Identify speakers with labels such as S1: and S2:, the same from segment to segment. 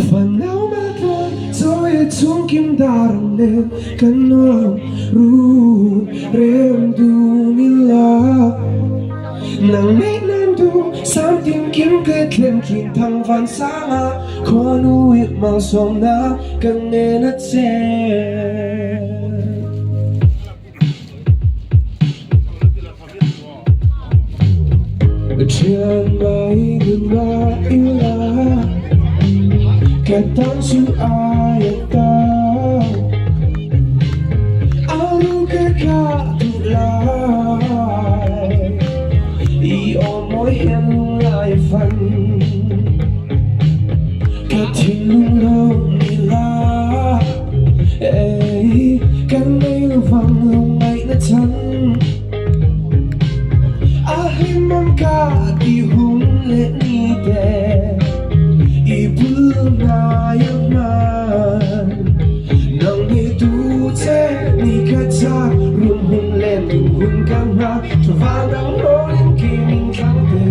S1: Fanau maltluan chawi chhungkim dar ang nen kan nuam run rem dun ila. Nang neih nan duh sang tinkim ka thlen thin thang van sanga khuanu i malsawmna ka nen a che. Thian mai dun mah ila ka tan chu ai a tam A ru ka kha duh lai I aw mawi hian lunglai a fan Ka thinlung lo ni la Ei kan nei lovang lungngaihna chan A hlim ang ka ti hun leh ni te I bul hnai a hman Nang ni tu che ni ka chak Run hun len duh hun ka nghak Thuval dang rawlin kei min thlang te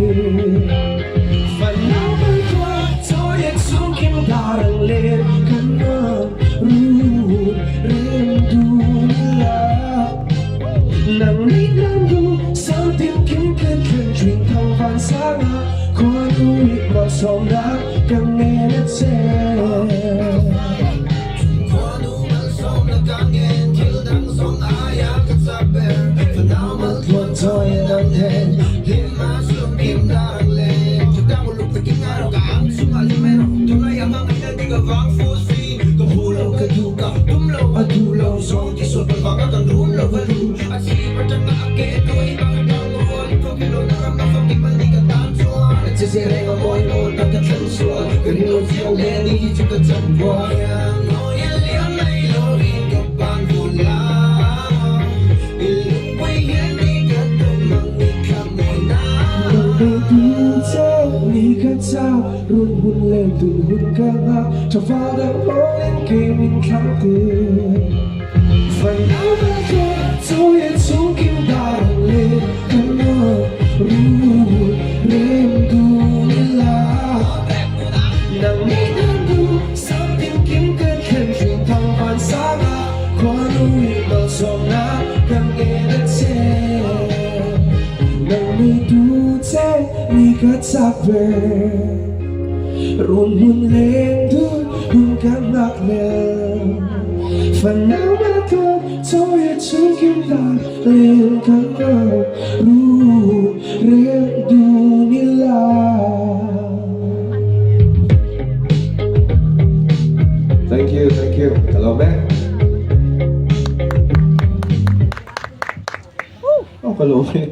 S1: Fanau kan tuah chawi a chhungkim dar ang len Kan nuam run rem dun ila Nang ni nan duh sang tin kim ka thlen thin thang van sanga Khuanu i malsawmna ka ngen a che.
S2: Khuanu malsawmna ka ngen thil dang zawng aia ka chak ber Fanau maltluan chawi a dang then Hlim a chhungkim dar ang len Chutang uluk takin ngai rawh ka ang chungah hlim mai rawh Tunlai a hmangaihna dik avang fu si Ka phu lo ka duh ka tum lo a duh lo zawng ti sual palh vanga kan rum lo va lu A chhip atanga a ke tuai bang atang rual I thawk ilo na ram a famkim a ni ka tan chuan A che che reng a mawi mawi tak ka thlen sual Ka ring lo chiang hle ni hi chu ka cham buai a Ngawi a liam mai lo in ka ban vun la I lungpui hian ni ka tum ang i thla mawi na.
S1: Nang nei tu che ni ka chau Run hun len tun hun ka nghak Tha val dang lawngin kei min thlang tir Fanau ber chuan chawi a chhungkim dar ang len Kan nuam run rem dun ila Nang nei dan duh sang tinkim ka thlen thin thang van sanga Khuanu i malsawmna ka ngen a che Nang nei tu che ni ka chak ber Run hmun leng dun hun ka nghak lel Fanau maltluan chawi a chhungkim dan len ka nghak run rem dun ila.
S3: Thank you, thank you. Ka lawm e. Oh, ka lawm e.